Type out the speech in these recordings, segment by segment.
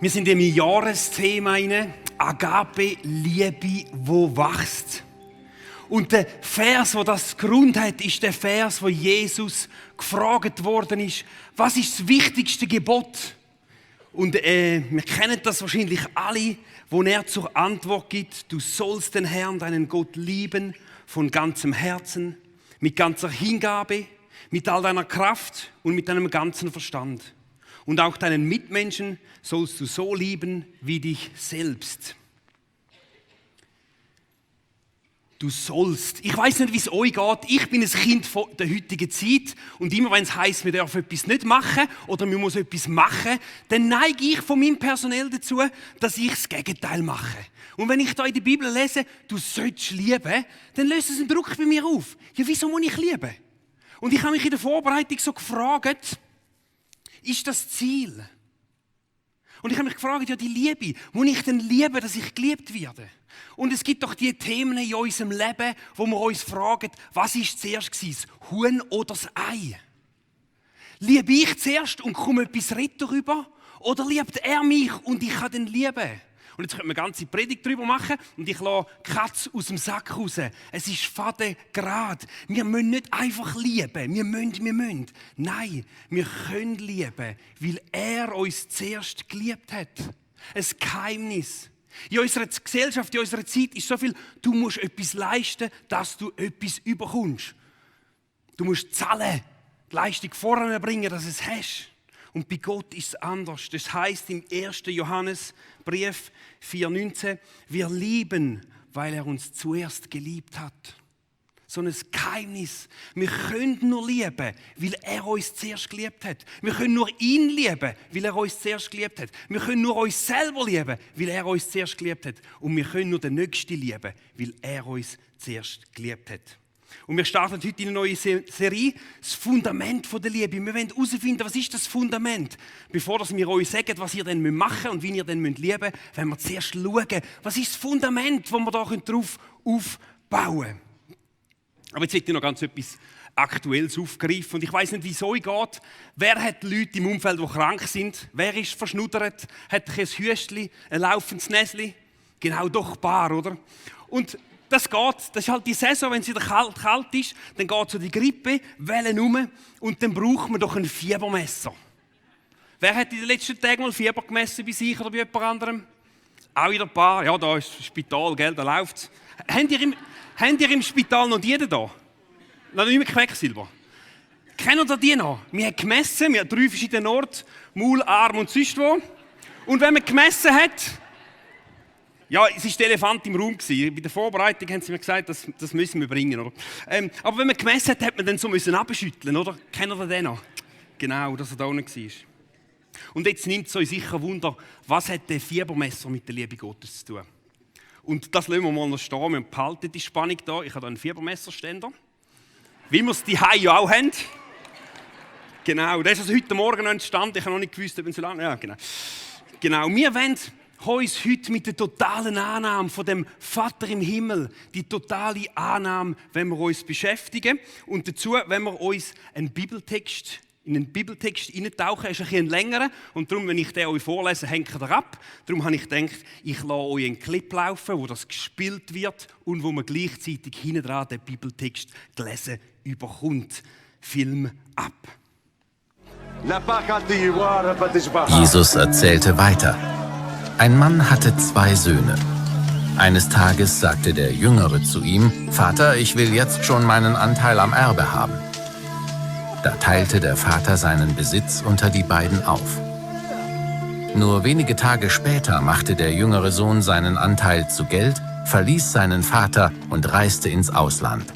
Wir sind im Jahresthema rein. Agape, Liebe, wo wächst. Und der Vers, der das Grund hat, ist der Vers, wo Jesus gefragt worden ist, was ist das wichtigste Gebot? Und wir kennen das wahrscheinlich alle, wo er zur Antwort gibt, du sollst den Herrn, deinen Gott lieben, von ganzem Herzen, mit ganzer Hingabe, mit all deiner Kraft und mit deinem ganzen Verstand. Und auch deinen Mitmenschen sollst du so lieben wie dich selbst. Du sollst. Ich weiß nicht, wie es euch geht. Ich bin ein Kind von der heutigen Zeit. Und immer wenn es heisst, wir dürfen etwas nicht machen oder wir müssen etwas machen, dann neige ich von meinem Personal dazu, dass ich das Gegenteil mache. Und wenn ich da in der Bibel lese, du sollst lieben, dann löst es einen Druck bei mir auf. Ja, wieso muss ich lieben? Und ich habe mich in der Vorbereitung so gefragt, ist das Ziel? Und ich habe mich gefragt, ja, die Liebe, muss ich denn lieben, dass ich geliebt werde? Und es gibt doch die Themen in unserem Leben, wo wir uns fragen, was ist zuerst gewesen, das Huhn oder das Ei? Liebe ich zuerst und komme etwas retten rüber? Oder liebt er mich und ich kann ihn lieben? Und jetzt können wir eine ganze Predigt darüber machen und ich lasse die Katze aus dem Sack raus. Es ist fadengrad. Wir müssen nicht einfach lieben. Wir müssen. Nein, wir können lieben, weil er uns zuerst geliebt hat. Ein Geheimnis. In unserer Gesellschaft, in unserer Zeit ist so viel, du musst etwas leisten, dass du etwas überkommst. Du musst zahlen, die Leistung voranbringen, dass du es hast. Und bei Gott ist es anders. Das heisst im 1. Johannesbrief 4,19, wir lieben, weil er uns zuerst geliebt hat. So ein Geheimnis. Wir können nur lieben, weil er uns zuerst geliebt hat. Wir können nur ihn lieben, weil er uns zuerst geliebt hat. Wir können nur uns selber lieben, weil er uns zuerst geliebt hat. Und wir können nur den Nächsten lieben, weil er uns zuerst geliebt hat. Und wir starten heute in eine neue Serie, das Fundament der Liebe. Wir wollen herausfinden, was ist das Fundament? Bevor wir euch sagen, was ihr denn machen müsst und wie ihr denn lieben müsst, wollen wir zuerst schauen, was ist das Fundament, das wir da darauf aufbauen können. Aber jetzt möchte ich noch ganz etwas Aktuelles aufgreifen. Und ich weiss nicht, wie es euch geht. Wer hat Leute im Umfeld, die krank sind? Wer ist verschnuddert? Hat ein Hüstchen, ein laufendes Näschen? Genau, doch ein paar, oder? Und das ist halt die Saison, wenn es wieder kalt ist, dann geht so die Grippewellen um und dann braucht man doch ein Fiebermesser. Wer hat in den letzten Tagen mal Fieber gemessen bei sich oder bei jemand anderem? Auch wieder ein paar. Ja, da ist das Spital, gell, da läuft es. Habt ihr im Spital noch die da? Noch nicht mehr Quecksilber. Kennen ihr die noch? Wir haben gemessen, wir haben 3 verschiedene Orte, Maul, Arm und sonst wo. Und wenn man gemessen hat, ja, es war der Elefant im Raum. Bei der Vorbereitung haben sie mir gesagt, das müssen wir bringen. Oder? Aber wenn man gemessen hat, hat man dann so abschütteln, oder? Kennt ihr den noch? Genau, dass er da unten war. Und jetzt nimmt es euch sicher Wunder, was hat der Fiebermesser mit der Liebe Gottes zu tun? Und das lassen wir mal noch stehen. Wir behalten die Spannung da. Ich habe hier einen Fiebermesserständer. Wie wir es die ja auch haben. Genau, der ist also heute Morgen noch entstanden. Ich habe noch nicht gewusst, ob es so lange... Ja, genau. Genau, wir wollen uns heute mit der totalen Annahme von dem Vater im Himmel, die totale Annahme, wenn wir uns beschäftigen. Und dazu, wenn wir uns in einen Bibeltext eintauchen, ist ein bisschen längerer. Und darum, wenn ich den euch vorlese, hängt er ab. Darum habe ich gedacht, ich lasse euch einen Clip laufen, wo das gespielt wird und wo man gleichzeitig hinten dran den Bibeltext gelesen überkommt. Film ab. Jesus erzählte weiter. Ein Mann hatte 2 Söhne. Eines Tages sagte der Jüngere zu ihm, Vater, ich will jetzt schon meinen Anteil am Erbe haben. Da teilte der Vater seinen Besitz unter die beiden auf. Nur wenige Tage später machte der jüngere Sohn seinen Anteil zu Geld, verließ seinen Vater und reiste ins Ausland.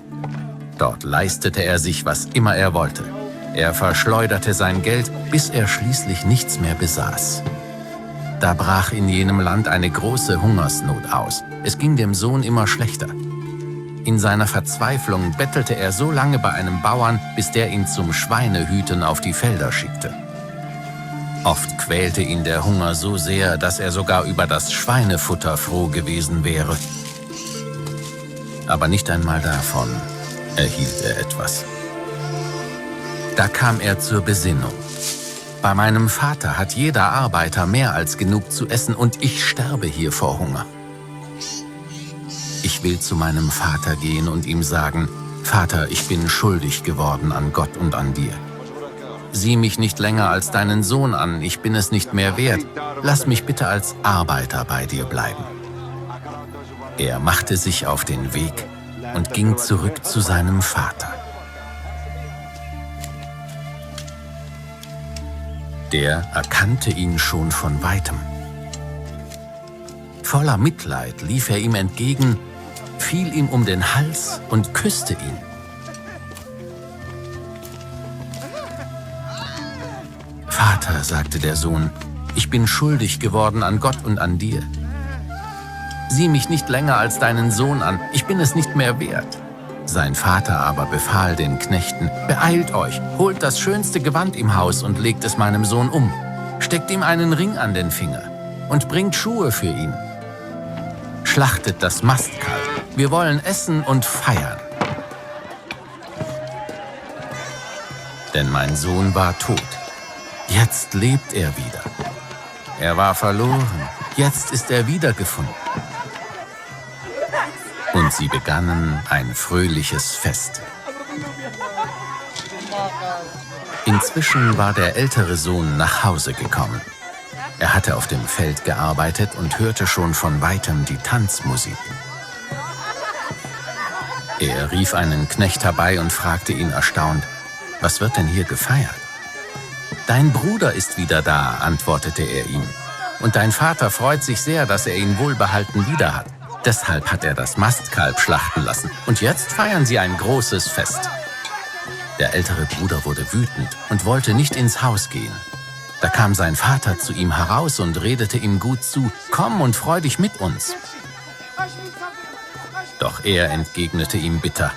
Dort leistete er sich, was immer er wollte. Er verschleuderte sein Geld, bis er schließlich nichts mehr besaß. Da brach in jenem Land eine große Hungersnot aus. Es ging dem Sohn immer schlechter. In seiner Verzweiflung bettelte er so lange bei einem Bauern, bis der ihn zum Schweinehüten auf die Felder schickte. Oft quälte ihn der Hunger so sehr, dass er sogar über das Schweinefutter froh gewesen wäre. Aber nicht einmal davon erhielt er etwas. Da kam er zur Besinnung. Bei meinem Vater hat jeder Arbeiter mehr als genug zu essen und ich sterbe hier vor Hunger. Ich will zu meinem Vater gehen und ihm sagen, Vater, ich bin schuldig geworden an Gott und an dir. Sieh mich nicht länger als deinen Sohn an, ich bin es nicht mehr wert. Lass mich bitte als Arbeiter bei dir bleiben. Er machte sich auf den Weg und ging zurück zu seinem Vater. Der erkannte ihn schon von weitem. Voller Mitleid lief er ihm entgegen, fiel ihm um den Hals und küsste ihn. Vater, sagte der Sohn, ich bin schuldig geworden an Gott und an dir. Sieh mich nicht länger als deinen Sohn an, ich bin es nicht mehr wert. Sein Vater aber befahl den Knechten, beeilt euch, holt das schönste Gewand im Haus und legt es meinem Sohn um. Steckt ihm einen Ring an den Finger und bringt Schuhe für ihn. Schlachtet das Mastkalb, wir wollen essen und feiern. Denn mein Sohn war tot, jetzt lebt er wieder. Er war verloren, jetzt ist er wiedergefunden. Und sie begannen ein fröhliches Fest. Inzwischen war der ältere Sohn nach Hause gekommen. Er hatte auf dem Feld gearbeitet und hörte schon von weitem die Tanzmusik. Er rief einen Knecht herbei und fragte ihn erstaunt, was wird denn hier gefeiert? Dein Bruder ist wieder da, antwortete er ihm. Und dein Vater freut sich sehr, dass er ihn wohlbehalten wieder hat. Deshalb hat er das Mastkalb schlachten lassen. Und jetzt feiern sie ein großes Fest. Der ältere Bruder wurde wütend und wollte nicht ins Haus gehen. Da kam sein Vater zu ihm heraus und redete ihm gut zu. Komm und freu dich mit uns. Doch er entgegnete ihm bitter.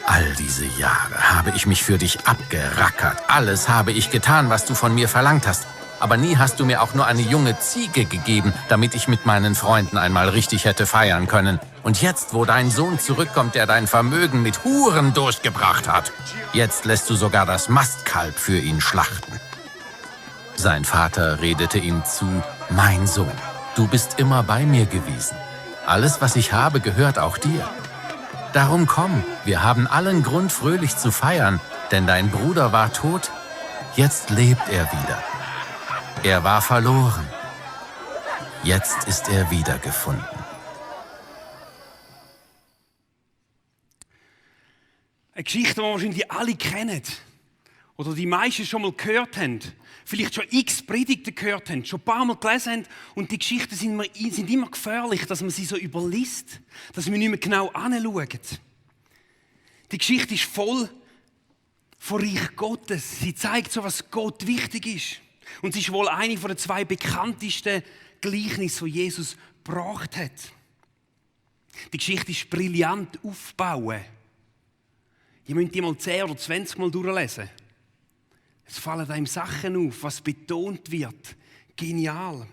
All diese Jahre habe ich mich für dich abgerackert. Alles habe ich getan, was du von mir verlangt hast. Aber nie hast du mir auch nur eine junge Ziege gegeben, damit ich mit meinen Freunden einmal richtig hätte feiern können. Und jetzt, wo dein Sohn zurückkommt, der dein Vermögen mit Huren durchgebracht hat, jetzt lässt du sogar das Mastkalb für ihn schlachten. Sein Vater redete ihm zu, mein Sohn, du bist immer bei mir gewesen. Alles, was ich habe, gehört auch dir. Darum komm, wir haben allen Grund, fröhlich zu feiern, denn dein Bruder war tot, jetzt lebt er wieder. Er war verloren. Jetzt ist er wiedergefunden. Eine Geschichte, die wir wahrscheinlich alle kennen. Oder die meisten schon mal gehört haben. Vielleicht schon x Predigten gehört haben, schon ein paar Mal gelesen haben. Und die Geschichten sind immer gefährlich, dass man sie so überliest, dass wir nicht mehr genau anschauen. Die Geschichte ist voll von Reich Gottes. Sie zeigt so, was Gott wichtig ist. Und sie ist wohl eine der zwei bekanntesten Gleichnisse, die Jesus gebracht hat. Die Geschichte ist brillant aufgebaut. Ihr müsst die mal 10 oder 20 Mal durchlesen. Es fallen einem Sachen auf, was betont wird. Genial.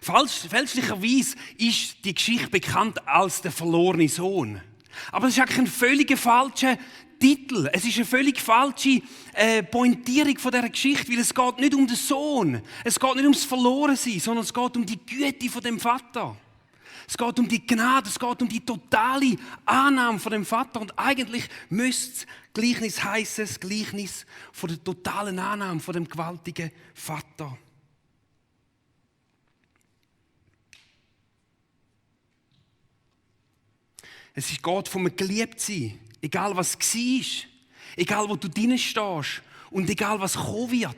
Fälschlicherweise ist die Geschichte bekannt als der verlorene Sohn. Aber das ist eigentlich ein völlig falscher Titel. Es ist eine völlig falsche Pointierung von dieser Geschichte, weil es geht nicht um den Sohn. Es geht nicht ums Verlorensein, sondern es geht um die Güte von dem Vater. Es geht um die Gnade, es geht um die totale Annahme von dem Vater. Und eigentlich müsste das Gleichnis heissen, das Gleichnis von der totalen Annahme von dem gewaltigen Vater. Es geht vom Geliebtsein, egal was war, egal wo du drin stehst und egal was kommen wird.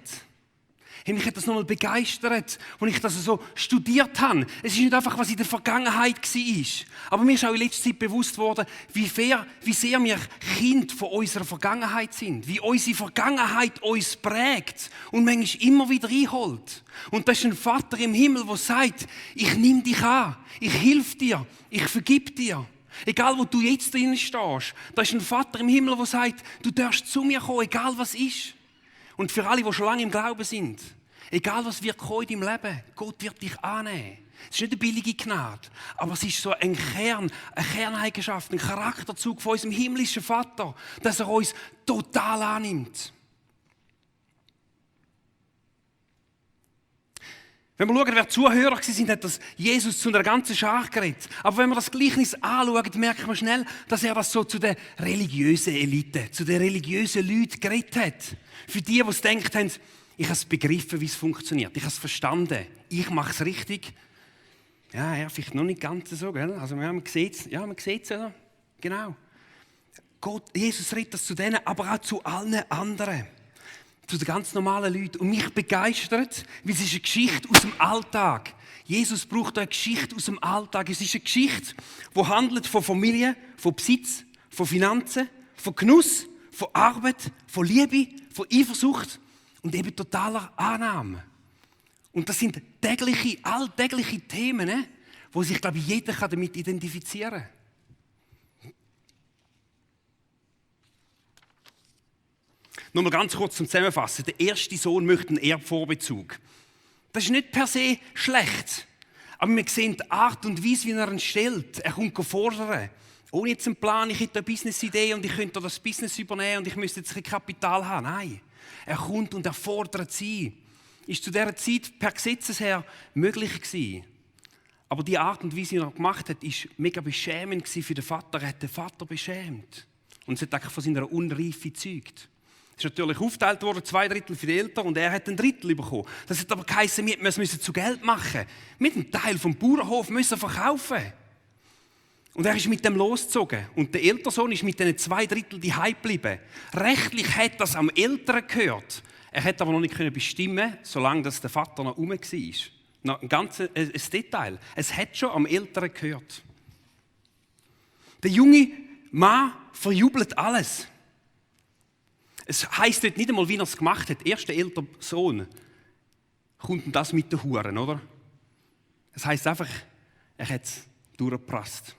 Hey, mich hat das nochmal begeistert, als ich das so studiert habe. Es ist nicht einfach, was in der Vergangenheit war. Aber mir ist auch in letzter Zeit bewusst worden, wie sehr wir Kind von unserer Vergangenheit sind. Wie unsere Vergangenheit uns prägt und manchmal immer wieder einholt. Und das ist ein Vater im Himmel, der sagt, ich nehme dich an, ich helfe dir, ich vergib dir. Egal, wo du jetzt drin stehst, da ist ein Vater im Himmel, der sagt, du darfst zu mir kommen, egal was ist. Und für alle, die schon lange im Glauben sind, egal was wird kommen in deinem Leben, Gott wird dich annehmen. Es ist nicht eine billige Gnade, aber es ist so eine Kerneigenschaft, ein Charakterzug von unserem himmlischen Vater, dass er uns total annimmt. Wenn wir schauen, wer Zuhörer waren, hat das Jesus zu einer ganzen Schar geredet. Aber wenn wir das Gleichnis anschauen, merken wir schnell, dass er das so zu der religiösen Elite, zu den religiösen Leuten geredet hat. Für die es gedacht haben, ich habe es begriffen, wie es funktioniert. Ich habe es verstanden. Ich mache es richtig. Ja, vielleicht noch nicht ganz so, gell? Also man sieht es, oder? Genau. Jesus redet das zu denen, aber auch zu allen anderen. Zu den ganz normalen Leuten. Und mich begeistert, weil es ist eine Geschichte aus dem Alltag. Jesus braucht eine Geschichte aus dem Alltag. Es ist eine Geschichte, die handelt von Familie, von Besitz, von Finanzen, von Genuss, von Arbeit, von Liebe, von Eifersucht und eben totaler Annahme. Und das sind alltägliche Themen, wo sich, glaube ich, jeder damit identifizieren kann. Nur mal ganz kurz zum Zusammenfassen. Der erste Sohn möchte einen Erbvorbezug. Das ist nicht per se schlecht. Aber wir sehen die Art und Weise, wie er ihn stellt. Er kommt fordern. Ohne jetzt einen Plan, ich hätte eine Business-Idee und ich könnte das Business übernehmen und ich müsste jetzt ein Kapital haben. Nein. Er kommt und er fordert sie. Ist zu dieser Zeit per Gesetzes her möglich gewesen. Aber die Art und Weise, wie er gemacht hat, war mega beschämend für den Vater. Er hat den Vater beschämt. Und es hat eigentlich von seiner Unreife gezeugt. Es ist natürlich aufgeteilt worden, 2/3 für die Eltern und er hat 1/3 bekommen. Das hat aber geheißen, wir müssen zu Geld machen. Mit einem Teil vom Bauernhof müssen verkaufen. Und er ist mit dem losgezogen. Und der ältere Sohn ist mit diesen 2/3 daheim geblieben. Rechtlich hat das am Älteren gehört. Er hätte aber noch nicht bestimmen, solange das der Vater noch rum war. Noch ein Detail. Es hat schon am Älteren gehört. Der junge Mann verjubelt alles. Es heisst dort nicht einmal, wie er es gemacht hat. Erst der ältere Sohn kommt das mit den Huren, oder? Es heisst einfach, er hat es durchgeprasst.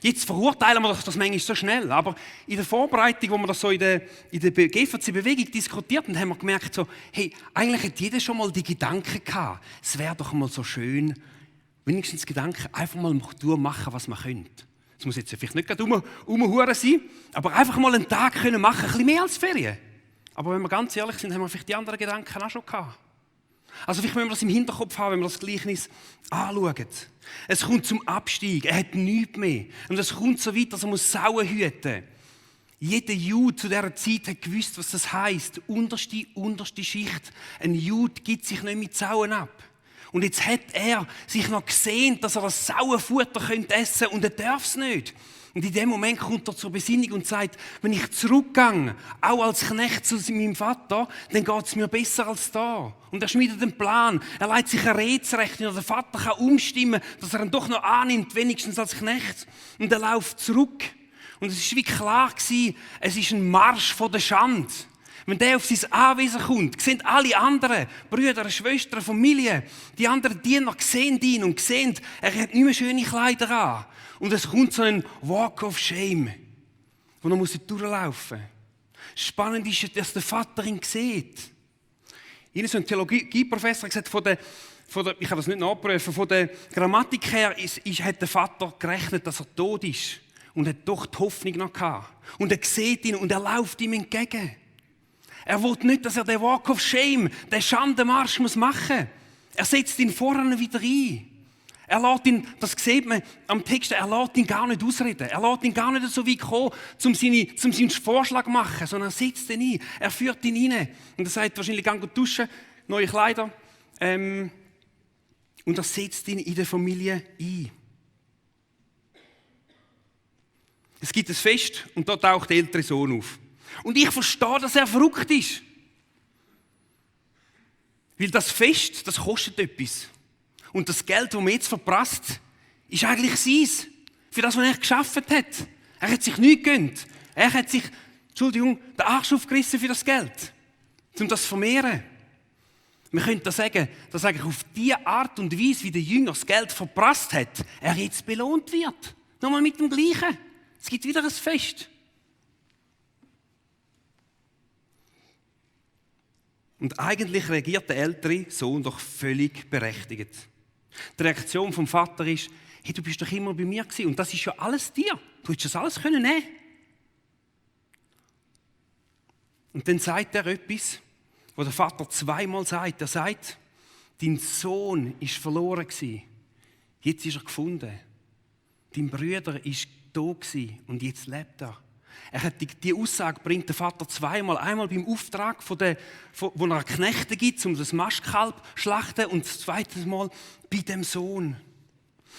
Jetzt verurteilen wir das manchmal so schnell, aber in der Vorbereitung, wo wir das so in der GVC-Bewegung diskutiert haben, haben wir gemerkt, so, hey, eigentlich hat jeder schon mal die Gedanken gehabt, es wäre doch mal so schön, wenigstens Gedanken, einfach mal machen, was man könnte. Es muss jetzt vielleicht nicht gerade umhuren sein, aber einfach mal einen Tag machen können, ein bisschen mehr als Ferien. Aber wenn wir ganz ehrlich sind, haben wir vielleicht die anderen Gedanken auch schon gehabt. Also vielleicht müssen wir das im Hinterkopf haben, wenn wir das Gleichnis anschauen. Es kommt zum Abstieg, er hat nichts mehr. Und es kommt so weit, dass er Sauen hüten muss. Jeder Jude zu dieser Zeit hat gewusst, was das heisst. Unterste Schicht. Ein Jude gibt sich nicht mit Sauen ab. Und jetzt hat er sich noch gesehen, dass er das Sauenfutter essen könnte und er darf es nicht. Und in dem Moment kommt er zur Besinnung und sagt, wenn ich zurückgehe, auch als Knecht zu meinem Vater, dann geht es mir besser als da. Und er schmiedet einen Plan. Er leitet sich eine Rede zurecht, und der Vater kann umstimmen, dass er ihn doch noch annimmt, wenigstens als Knecht. Und er läuft zurück. Und es war wie klar gewesen, es ist ein Marsch von der Schande. Wenn der auf sein Anwesen kommt, sehen alle anderen, Brüder, Schwestern, Familie, die anderen Diener sehen ihn und sehen, er hat nicht mehr schöne Kleider an. Und es kommt so ein Walk of Shame, wo er durchlaufen muss. Spannend ist, dass der Vater ihn sieht. So ein Theologieprofessor hat gesagt, ich habe das nicht nachprüfen, von der Grammatik her hat der Vater gerechnet, dass er tot ist. Und hat doch die Hoffnung noch gehabt. Und er sieht ihn und er läuft ihm entgegen. Er will nicht, dass er den Walk of Shame, den Schandenmarsch machen muss. Er setzt ihn vorne wieder ein. Er lässt ihn, das sieht man am Text, er lässt ihn gar nicht ausreden. Er lässt ihn gar nicht so weit kommen, um seinen Vorschlag zu machen, sondern er setzt ihn ein. Er führt ihn rein. Und er sagt wahrscheinlich, geh duschen, neue Kleider. Und er setzt ihn in der Familie ein. Es gibt ein Fest und da taucht der ältere Sohn auf. Und ich verstehe, dass er verrückt ist. Weil das Fest, das kostet etwas. Und das Geld, das man jetzt verprasst, ist eigentlich sein. Für das, was er geschaffen hat. Er hat sich nichts gegönnt. Er hat sich, den Arsch aufgerissen für das Geld. Um das zu vermehren. Wir können das sagen, dass eigentlich auf die Art und Weise, wie der Jünger das Geld verprasst hat, er jetzt belohnt wird. Nochmal mit dem Gleichen. Es gibt wieder ein Fest. Und eigentlich reagiert der ältere Sohn doch völlig berechtigt. Die Reaktion vom Vater ist, hey, du bist doch immer bei mir gewesen und das ist ja alles dir. Du hättest das alles nehmen können. Und dann sagt er etwas, was der Vater zweimal sagt. Er sagt, Dein Sohn war verloren gewesen. Jetzt ist er gefunden. Dein Bruder war tot gewesen und jetzt lebt er. Die Aussage bringt der Vater zweimal. Einmal beim Auftrag, wo er Knechte gibt, um das Mastkalb zu schlachten, und das zweite Mal bei dem Sohn.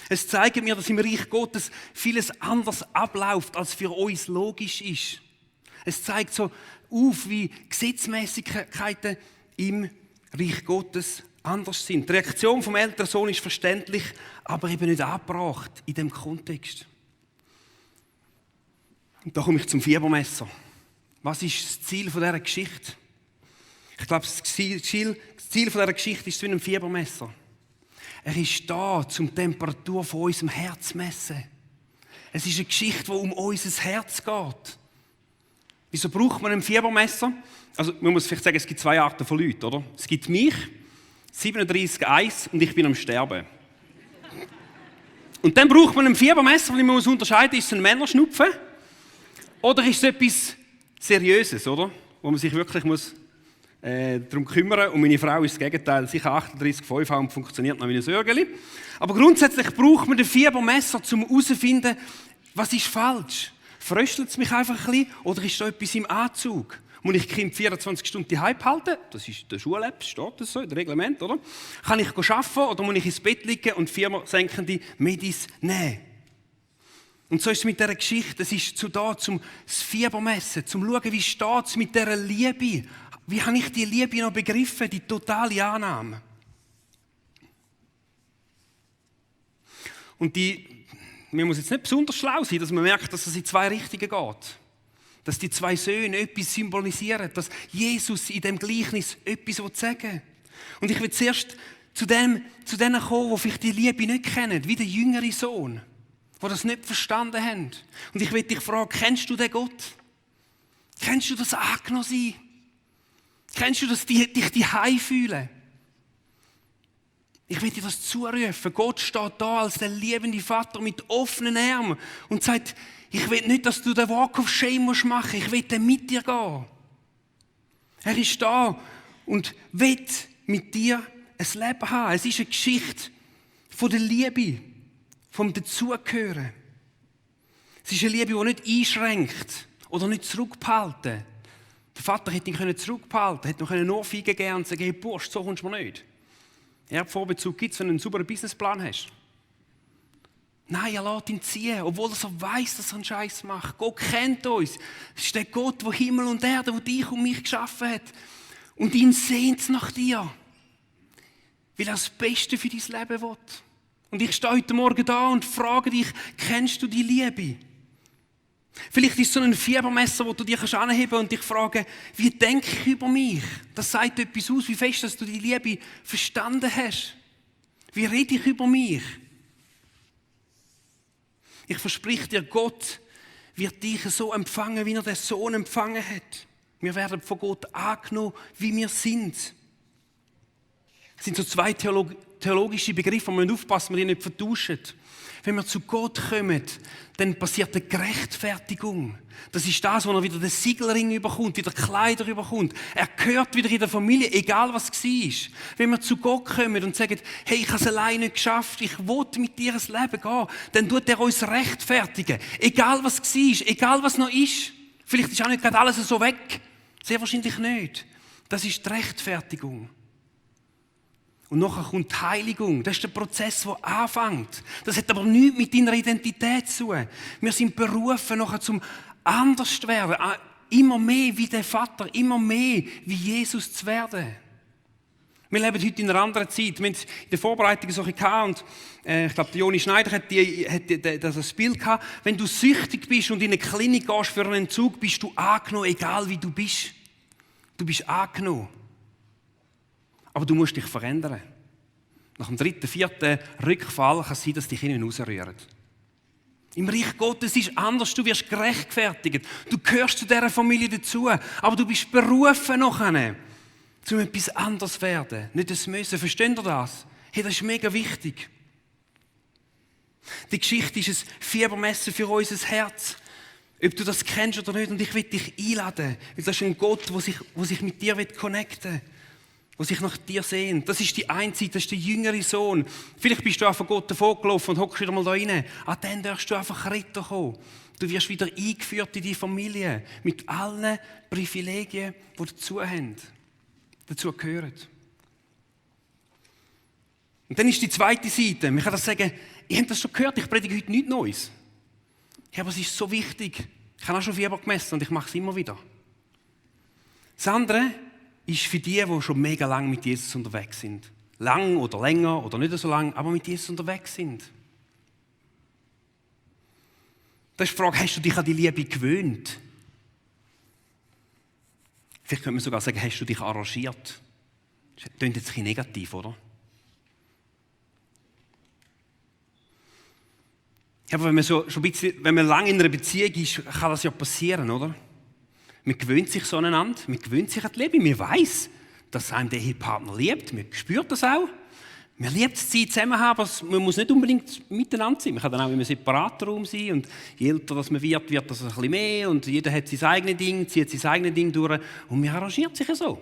Es zeigt mir, dass im Reich Gottes vieles anders abläuft, als für uns logisch ist. Es zeigt so auf, wie Gesetzmäßigkeiten im Reich Gottes anders sind. Die Reaktion vom älteren Sohn ist verständlich, aber eben nicht angebracht in diesem Kontext. Und da komme ich zum Fiebermesser. Was ist das Ziel von dieser Geschichte? Ich glaube, das Ziel von dieser Geschichte ist wie ein Fiebermesser. Er ist da, um die Temperatur von unserem Herz zu messen. Es ist eine Geschichte, die um unser Herz geht. Wieso braucht man ein Fiebermesser? Also, man muss vielleicht sagen, es gibt zwei Arten von Leuten, oder? Es gibt mich, 37,1, und ich bin am Sterben. Und dann braucht man ein Fiebermesser, weil man muss unterscheiden, ist es ein Männerschnupfen oder ist es etwas Seriöses, oder? Wo man sich wirklich muss darum kümmern. Und meine Frau ist das Gegenteil, sicher 38,5 und funktioniert noch wie ein Sörgeli. Aber grundsätzlich braucht man ein Fiebermesser, um herauszufinden, was ist falsch. Fröstelt es mich einfach ein bisschen oder ist da etwas im Anzug? Muss ich Kind 24 Stunden daheim behalten? Das ist der Schul-App, steht das so, im Reglement, oder? Kann ich arbeiten oder muss ich ins Bett liegen und fiebersenkende Medis nehmen? Und so ist es mit dieser Geschichte. Es ist da, zum das Fieber messen, zum schauen, wie steht es mit dieser Liebe. Wie habe ich die Liebe noch begriffen, die totale Annahme? Und man muss jetzt nicht besonders schlau sein, dass man merkt, dass es in zwei Richtungen geht. Dass die zwei Söhne etwas symbolisieren, dass Jesus in dem Gleichnis etwas sagen will. Und ich will zuerst zu denen kommen, die vielleicht die Liebe nicht kennen, wie der jüngere Sohn, die das nicht verstanden haben. Und ich will dich fragen, kennst du den Gott? Kennst du das angenommen sein? Kennst du das, dich daheim fühlen? Ich will dir das zurufen. Gott steht da als der liebende Vater mit offenen Armen und sagt, ich will nicht, dass du den Walk of Shame machen musst. Ich will mit dir gehen. Er ist da und will mit dir ein Leben haben. Es ist eine Geschichte von der Liebe, vom Dazugehören. Es ist eine Liebe, die nicht einschränkt oder nicht zurückbehalten. Der Vater hätte ihn zurückbehalten können, hätte noch Ohrfeigen geben und sagen, hey Bursch, so kommst du mir nicht. Erbvorbezug gibt es, wenn du einen sauberen Businessplan hast. Nein, er lässt ihn ziehen, obwohl er weiss, dass er einen Scheiß macht. Gott kennt uns. Es ist der Gott, der Himmel und Erde, der dich und mich geschaffen hat. Und ihn sehnt nach dir. Weil er das Beste für dein Leben will. Und ich stehe heute Morgen da und frage dich, kennst du die Liebe? Vielleicht ist es so ein Fiebermesser, das du dir anheben kannst und dich fragen, wie denke ich über mich? Das sagt etwas aus, wie fest, dass du die Liebe verstanden hast. Wie rede ich über mich? Ich verspreche dir, Gott wird dich so empfangen, wie er den Sohn empfangen hat. Wir werden von Gott angenommen, wie wir sind. Das sind so zwei theologische Begriffe, wir müssen aufpassen, dass wir die nicht vertauschen. Wenn wir zu Gott kommen, dann passiert eine Gerechtfertigung. Das ist das, wo er wieder den Siegelring überkommt, wieder Kleider überkommt. Er gehört wieder in der Familie, egal was es war. Wenn wir zu Gott kommen und sagen, hey, ich habe es alleine nicht geschafft, ich will mit dir ein Leben gehen, dann tut er uns rechtfertigen. Egal was es war, egal was noch ist. Vielleicht ist auch nicht gerade alles so weg. Sehr wahrscheinlich nicht. Das ist die Rechtfertigung. Und nachher kommt die Heiligung. Das ist der Prozess, der anfängt. Das hat aber nichts mit deiner Identität zu tun. Wir sind berufen, nachher zum anders zu werden. Immer mehr wie der Vater, immer mehr wie Jesus zu werden. Wir leben heute in einer anderen Zeit. Wir haben in der Vorbereitung so gehabt und ich glaube, Joni Schneider hat das Bild gehabt. Wenn du süchtig bist und in eine Klinik gehst für einen Entzug, bist du angenommen, egal wie du bist. Du bist angenommen. Aber du musst dich verändern. Nach dem 3., 4. Rückfall kann es sein, dass dich nicht rausrühren. Im Reich Gottes ist es anders. Du wirst gerechtfertigt. Du gehörst zu dieser Familie dazu. Aber du bist berufen nachher, um etwas anderes zu werden. Nicht das Müssen. Versteht ihr das? Hey, das ist mega wichtig. Die Geschichte ist ein Fiebermesser für unser Herz. Ob du das kennst oder nicht. Und ich will dich einladen. Weil das ist ein Gott, der sich mit dir connecten will. die sich nach dir sehen. Das ist die eine Seite, das ist der jüngere Sohn. Vielleicht bist du auch von Gott davongelaufen und hockst wieder mal da rein. An den darfst du einfach retten kommen. Du wirst wieder eingeführt in die Familie mit allen Privilegien, die dazu gehören. Und dann ist die zweite Seite. Man kann das sagen, ich habe das schon gehört, ich predige heute nichts Neues. Ja, aber es ist so wichtig. Ich habe auch schon Fieber gemessen und ich mache es immer wieder. Das andere ist für die schon mega lang mit Jesus unterwegs sind. Lang oder länger oder nicht so lang, aber mit Jesus unterwegs sind. Das ist die Frage, hast du dich an die Liebe gewöhnt? Vielleicht könnte man sogar sagen, hast du dich arrangiert? Das klingt jetzt ein bisschen negativ, oder? Ja, aber wenn man lange in einer Beziehung ist, kann das ja passieren, oder? Man gewöhnt sich so aneinander, man gewöhnt sich an die Liebe, man weiß, dass einem der Ehepartner liebt, man spürt das auch. Man liebt es, Zeit zusammen haben, aber man muss nicht unbedingt miteinander sein. Man kann dann auch in einem separaten Raum sein und je älter das man wird das ein bisschen mehr und jeder hat sein eigenes Ding, zieht sein eigenes Ding durch und man arrangiert sich ja so.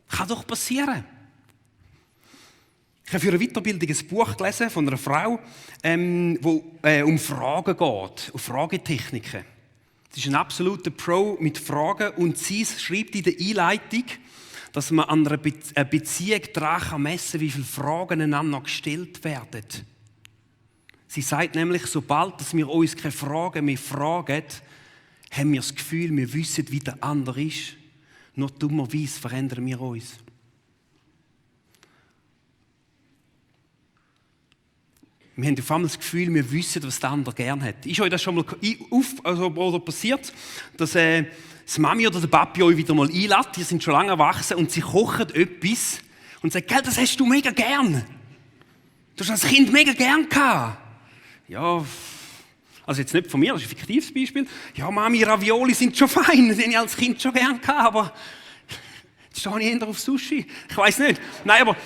Kann doch passieren. Ich habe für eine Weiterbildung ein Buch gelesen von einer Frau, wo um Fragen geht, um Fragetechniken. Sie ist ein absoluter Pro mit Fragen und sie schreibt in der Einleitung, dass man an einer Beziehung daran messen kann, wie viele Fragen einander gestellt werden. Sie sagt nämlich, sobald wir uns keine Fragen mehr fragen, haben wir das Gefühl, wir wissen, wie der andere ist. Nur dummerweise verändern wir uns. Wir haben auf einmal das Gefühl, wir wissen, was der andere gerne hat. Ist euch das schon mal passiert, dass das Mami oder der Papi euch wieder mal einlädt, die sind schon lange erwachsen und sie kochen etwas und sagen, gell, das hast du mega gern. Du hast als Kind mega gern gehabt. Ja, also jetzt nicht von mir, das ist ein fiktives Beispiel. Ja, Mami, Ravioli sind schon fein, die habe ich als Kind schon gern gehabt, aber jetzt stehe ich eher auf Sushi. Ich weiss nicht. Nein, aber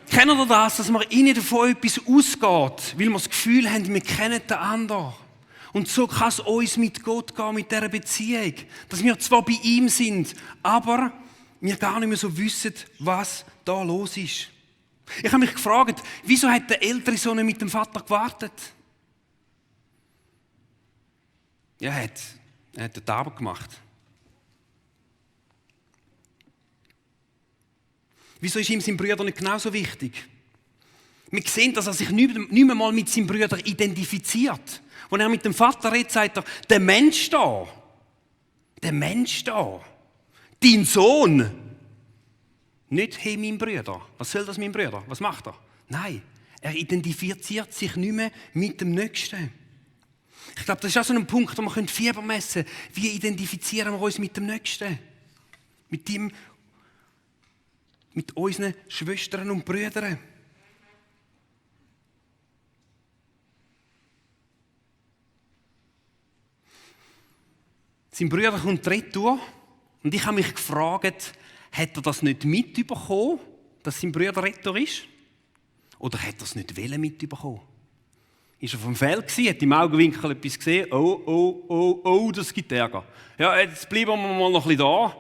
kennt ihr das, dass man innen davon etwas ausgeht, weil wir das Gefühl haben, wir kennen den anderen. Und so kann es uns mit Gott gehen, mit dieser Beziehung. Dass wir zwar bei ihm sind, aber wir gar nicht mehr so wissen, was da los ist. Ich habe mich gefragt, wieso hat der ältere Sohn mit dem Vater gewartet? Ja, er hat die Arbeit gemacht. Wieso ist ihm sein Bruder nicht genauso wichtig? Wir sehen, dass er sich nicht mehr mal mit seinem Bruder identifiziert. Wenn er mit dem Vater redet, sagt er, der Mensch da, dein Sohn. Nicht, hey, mein Bruder. Was soll das, mein Bruder? Was macht er? Nein, er identifiziert sich nicht mehr mit dem Nächsten. Ich glaube, das ist auch so ein Punkt, wo man Fieber messen können. Wie identifizieren wir uns mit dem Nächsten? Mit unseren Schwestern und Brüdern. Sein Bruder kommt retour und ich habe mich gefragt, hat er das nicht mitbekommen, dass sein Bruder retour ist? Oder hat er es nicht mitbekommen? Ist er vom Feld gewesen, hat im Augenwinkel etwas gesehen, oh, das gibt Ärger. Ja, jetzt bleiben wir mal noch ein bisschen da.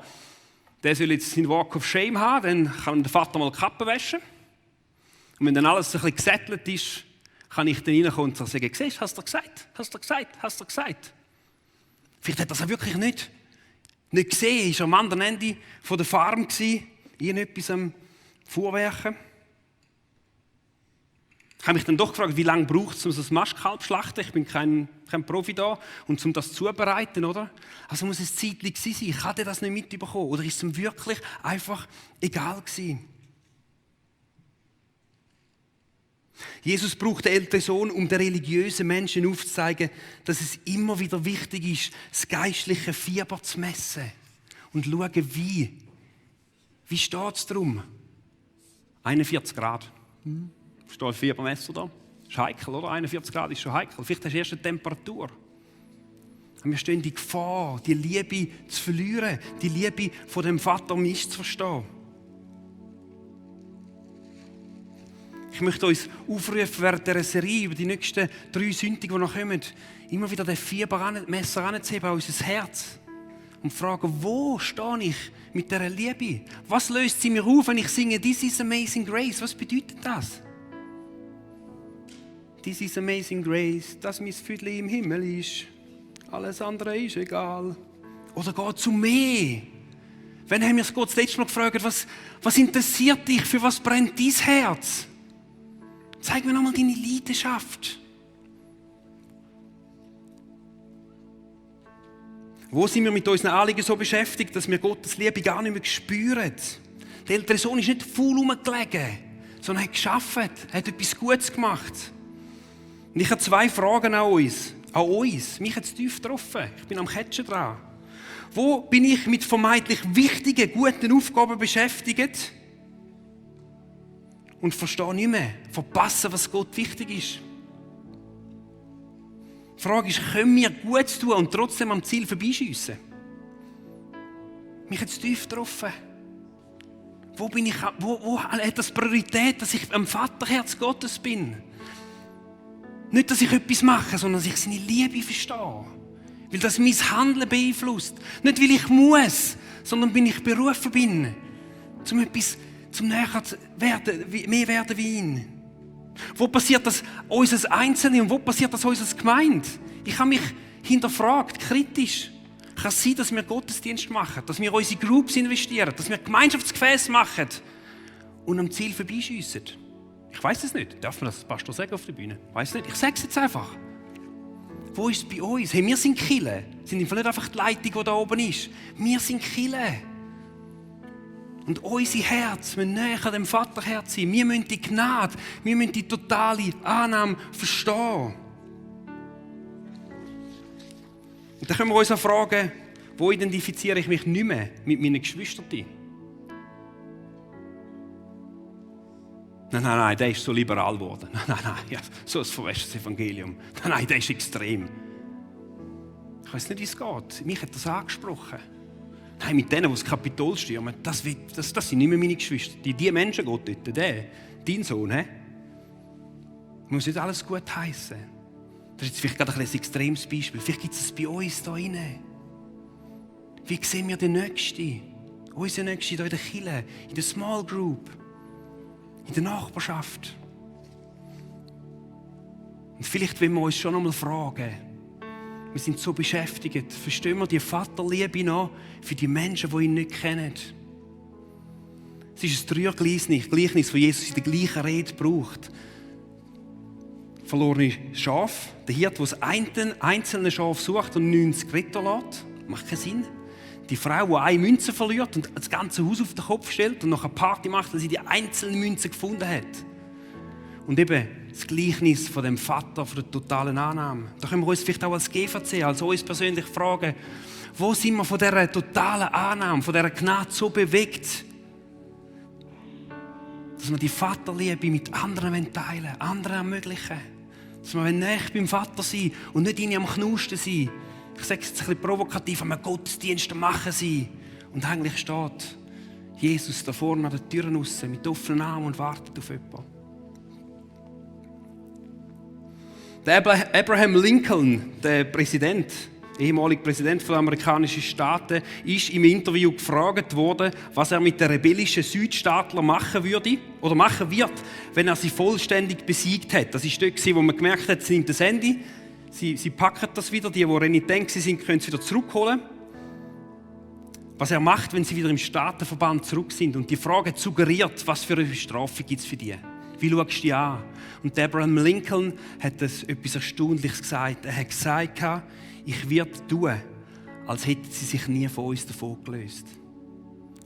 Der soll jetzt seinen Walk of Shame haben, dann kann der Vater mal die Kappe waschen. Und wenn dann alles ein bisschen gesettelt ist, kann ich dann reinkommen und sagen, siehst du, hast du gesagt? Vielleicht hat er es auch wirklich nicht gesehen. Er war am anderen Ende der Farm, irgendetwas am Fuhrwerken. Ich habe mich dann doch gefragt, wie lange braucht es, um so ein Mastkalb zu schlachten? Ich bin kein Profi da. Und um das zuzubereiten, oder? Also muss es zeitlich sein. Ich hatte das nicht mitbekommen. Oder ist es ihm wirklich einfach egal gewesen? Jesus braucht den älteren Sohn, um den religiösen Menschen aufzuzeigen, dass es immer wieder wichtig ist, das geistliche Fieber zu messen. Und schauen, wie. Wie steht es darum? 41 Grad. Steht ein Fiebermesser da? Das ist heikel, oder? 41 Grad ist schon heikel. Vielleicht hast du erst eine Temperatur. Und wir stehen in die Gefahr, die Liebe zu verlieren, die Liebe von dem Vater misszuverstehen. Ich möchte uns aufrufen, während dieser Serie über die nächsten 3 Sündigen, die noch kommen, immer wieder das Fiebermesser heranzuheben an unser Herz. und fragen, wo stehe ich mit dieser Liebe? Was löst sie mir auf, wenn ich singe «This is amazing grace»? Was bedeutet das? «This is amazing grace», dass mein Füdli im Himmel ist. Alles andere ist egal. Oder geht zu mehr? Wann haben wir Gott das letzte Mal gefragt, was interessiert dich, für was brennt dein Herz? Zeig mir nochmal deine Leidenschaft. Wo sind wir mit unseren Anliegen so beschäftigt, dass wir Gottes Liebe gar nicht mehr spüren? Der ältere Sohn ist nicht faul rumgelegen, sondern hat gearbeitet, hat etwas Gutes gemacht. Und ich habe 2 Fragen an uns. Mich hat es tief getroffen. Ich bin am Catchen dran. Wo bin ich mit vermeintlich wichtigen, guten Aufgaben beschäftigt und verstehe nicht mehr, verpasse, was Gott wichtig ist? Die Frage ist, können wir Gutes tun und trotzdem am Ziel vorbeischiessen? Mich hat es tief getroffen. Wo hat das Priorität, dass ich am Vaterherz Gottes bin? Nicht, dass ich etwas mache, sondern dass ich seine Liebe verstehe. Weil das mein Handeln beeinflusst. Nicht, weil ich muss, sondern weil ich berufen bin, zum näher werden, mehr werden wie ihn. Wo passiert das unser Einzelne und wo passiert das unser Gemeinde? Ich habe mich hinterfragt, kritisch. Kann es sein, dass wir Gottesdienst machen, dass wir unsere Groups investieren, dass wir Gemeinschaftsgefäße machen und am Ziel vorbeischiessen? Ich weiss es nicht. Darf man das Pastor sagen auf der Bühne? Ich weiss nicht. Ich sage es jetzt einfach. Wo ist es bei uns? Hey, wir sind Kirche. Sind nicht einfach die Leitung, die da oben ist. Wir sind Kirche. Und unser Herz müssen näher an dem Vaterherz sein. Wir müssen die Gnade, wir müssen die totale Annahme verstehen. Und dann können wir uns auch fragen, wo identifiziere ich mich nicht mehr mit meinen Geschwistern? Nein, der ist so liberal geworden. Nein, ja, so ein verwäschtes Evangelium. Nein, der ist extrem. Ich weiß nicht, wie es geht. Mich hat das angesprochen. Nein, mit denen, die das Kapitol stürmen, das sind nicht mehr meine Geschwister. Die Menschen Gott dort, dein Sohn, muss nicht alles gut heißen. Das ist jetzt vielleicht gerade ein extremes Beispiel. Vielleicht gibt es es bei uns hier rein. Wie sehen wir den Nächsten? Unsere Nächsten hier in der Kirche, in der Small Group, in der Nachbarschaft. Und vielleicht wollen wir uns schon einmal fragen, wir sind so beschäftigt, verstehen wir die Vaterliebe noch für die Menschen, die ihn nicht kennen? Es ist ein Dreiergleichnis, das Jesus in der gleichen Rede braucht. Verlorene Schaf, der Hirte, der das einzelne Schaf sucht und 90 retten lässt. Macht keinen Sinn. Die Frau, die eine Münze verliert und das ganze Haus auf den Kopf stellt und noch eine Party macht, weil sie die einzelne Münze gefunden hat. Und eben das Gleichnis von dem Vater, von der totalen Annahme. Da können wir uns vielleicht auch als GVC, als uns persönlich fragen, wo sind wir von dieser totalen Annahme, von dieser Gnade so bewegt, dass wir die Vaterliebe mit anderen teilen, anderen ermöglichen. Dass wir näher beim Vater sein und nicht ihn am Knusten sein. Ich sage es jetzt ein bisschen provokativ, am Gottesdienst machen sein. Und eigentlich steht Jesus da vorne an den Türen raus, mit offenen Armen und wartet auf jemanden. Der Abraham Lincoln, der Präsident, ehemaliger Präsident der amerikanischen Staaten, ist im Interview gefragt worden, was er mit den rebellischen Südstaatlern machen würde oder machen wird, wenn er sie vollständig besiegt hat. Das war dort, wo man gemerkt hat, sie nimmt das Ende, sie packen das wieder, die renitent sind, können es wieder zurückholen. Was er macht, wenn sie wieder im Staatenverband zurück sind. Und die Frage suggeriert, was für eine Strafe gibt es für die? Wie schaust du die an? Und Abraham Lincoln hat etwas Erstaunliches gesagt. Er hat gesagt, ich werde tun, als hätten sie sich nie von uns davon gelöst.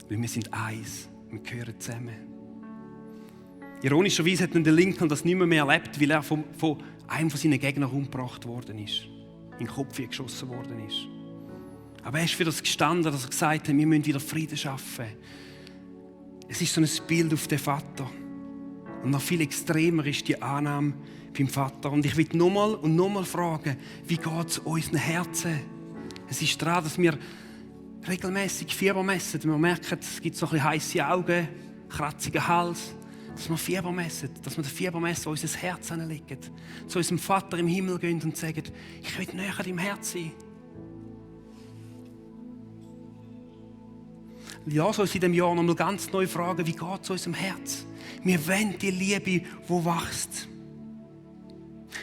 Weil wir sind eins, wir gehören zusammen. Ironischerweise hat der Lincoln das nicht mehr erlebt, weil er von einem von seinen Gegnern umgebracht worden ist. In den Kopf geschossen worden ist. Aber er ist für das gestanden, dass er gesagt hat, wir müssen wieder Frieden schaffen. Es ist so ein Bild auf den Vater. Und noch viel extremer ist die Annahme beim Vater. Und ich will nochmal und nochmal fragen, wie geht es unseren Herzen? Es ist daran, dass wir regelmäßig Fieber messen. Wir merken, es gibt so ein bisschen heisse Augen, kratzigen Hals. Dass wir Fieber messen, dass wir den Fiebermesser unser Herz anlegen. Zu unserem Vater im Himmel gehen und sagen, ich will näher an deinem Herz sein. lass uns in diesem Jahr nochmal ganz neu fragen, wie geht es unserem Herz? Wir wollen die Liebe, die wächst.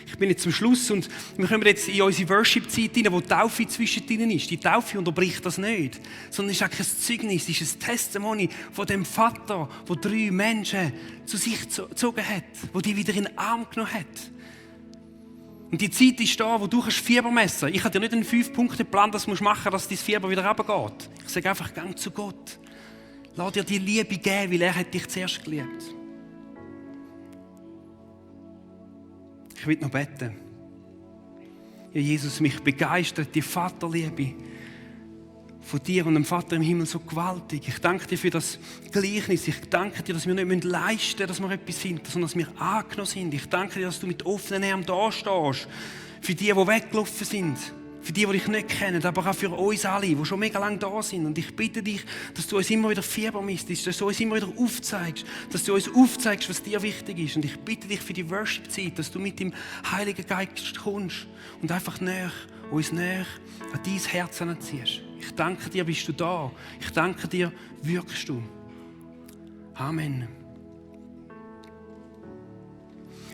Ich bin jetzt zum Schluss und wir kommen jetzt in unsere Worship-Zeit hinein, wo die Taufe zwischendrin ist. Die Taufe unterbricht das nicht, sondern es ist auch ein Zeugnis, es ist ein Testimony von dem Vater, der 3 Menschen zu sich gezogen hat, der die wieder in den Arm genommen hat. Und die Zeit ist da, wo du Fieber messen kannst. Ich habe dir nicht einen 5-Punkte-Plan, das musst du machen, dass dein Fieber wieder runtergeht. Ich sage einfach, gang zu Gott. Lass dir die Liebe geben, weil er hat dich zuerst geliebt. Ich will noch beten. Ja, Jesus, mich begeistert die Vaterliebe von dir und dem Vater im Himmel so gewaltig. Ich danke dir für das Gleichnis. Ich danke dir, dass wir nicht leisten müssen, dass wir etwas finden, sondern dass wir angenommen sind. Ich danke dir, dass du mit offenen Armen da stehst. Für die weggelaufen sind. Für die dich nicht kennen, aber auch für uns alle, die schon mega lange da sind. Und ich bitte dich, dass du uns immer wieder Fieber misst, dass du uns immer wieder aufzeigst, dass du uns aufzeigst, was dir wichtig ist. Und ich bitte dich für die Worship-Zeit, dass du mit dem Heiligen Geist kommst und einfach uns näher an dein Herz anziehst. Ich danke dir, bist du da. Ich danke dir, wirkst du. Amen.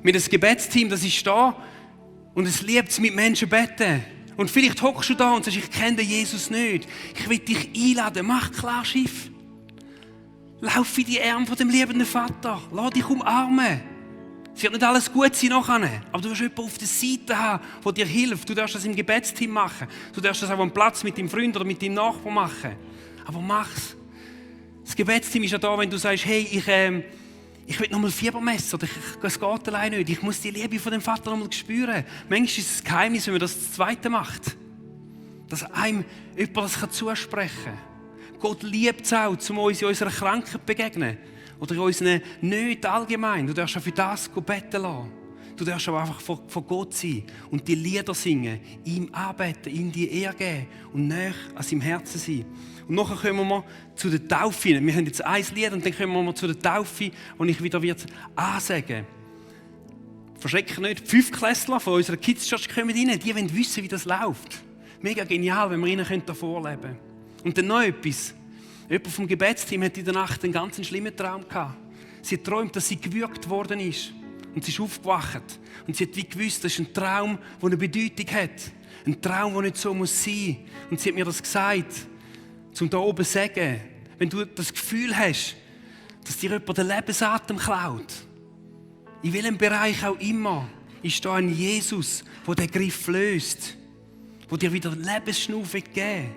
Mit dem Gebetsteam, das ist da und es liebt es, mit Menschen beten. Und vielleicht hockst du da und sagst, ich kenne Jesus nicht. Ich will dich einladen, mach klar Schiff. Lauf in die Arme von dem liebenden Vater. Lass dich umarmen. Es wird nicht alles gut sein nachher, aber du wirst jemanden auf der Seite haben, der dir hilft. Du darfst das im Gebetsteam machen. Du darfst das auch am Platz mit deinem Freund oder mit deinem Nachbarn machen. Aber mach's. Das Gebetsteam ist ja da, wenn du sagst, hey, ich will nochmal Fieber messen, oder es geht allein nicht. Ich muss die Liebe von dem Vater nochmal spüren. Manchmal ist es ein Geheimnis, wenn man das Zweite macht. Dass einem jemand das zusprechen kann. Gott liebt es auch, um uns in unserer Krankheit zu begegnen. Oder in unseren Nöten allgemein. Du darfst auch für das beten lassen. Du darfst aber einfach vor Gott sein und die Lieder singen, ihm anbeten, ihm die Ehre geben und näher an seinem Herzen sein. Und nachher kommen wir zu der Taufe. Wir haben jetzt ein Lied und dann kommen wir zu der Taufe, und ich wieder ansagen. Verschrecken nicht, die 5-Klässler von unserer Kids Church kommen rein, die wollen wissen, wie das läuft. Mega genial, wenn wir ihnen davor leben können. Und dann noch etwas. Jemand vom Gebetsteam hat in der Nacht einen ganz schlimmen Traum gehabt. Sie hat geträumt, dass sie gewürgt worden ist. Und sie ist aufgewacht. Und sie hat wie gewusst, das ist ein Traum, der eine Bedeutung hat. Ein Traum, der nicht so sein muss. Und sie hat mir das gesagt, um da oben zu sagen, wenn du das Gefühl hast, dass dir jemand den Lebensatem klaut, in welchem Bereich auch immer, ist da ein Jesus, der den Griff löst, der dir wieder Lebensschnur geben will,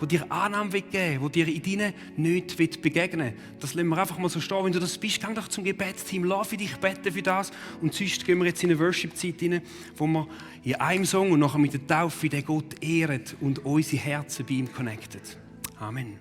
der dir Annahme geben will, der dir in deinen Nöten begegnen will. Das lassen wir einfach mal so stehen. Wenn du das bist, geh doch zum Gebetsteam, lass für dich beten für das. Und sonst gehen wir jetzt in eine Worship-Zeit rein, wo wir in einem Song und nachher mit der Taufe den Gott ehren und unsere Herzen bei ihm connecten. Amen.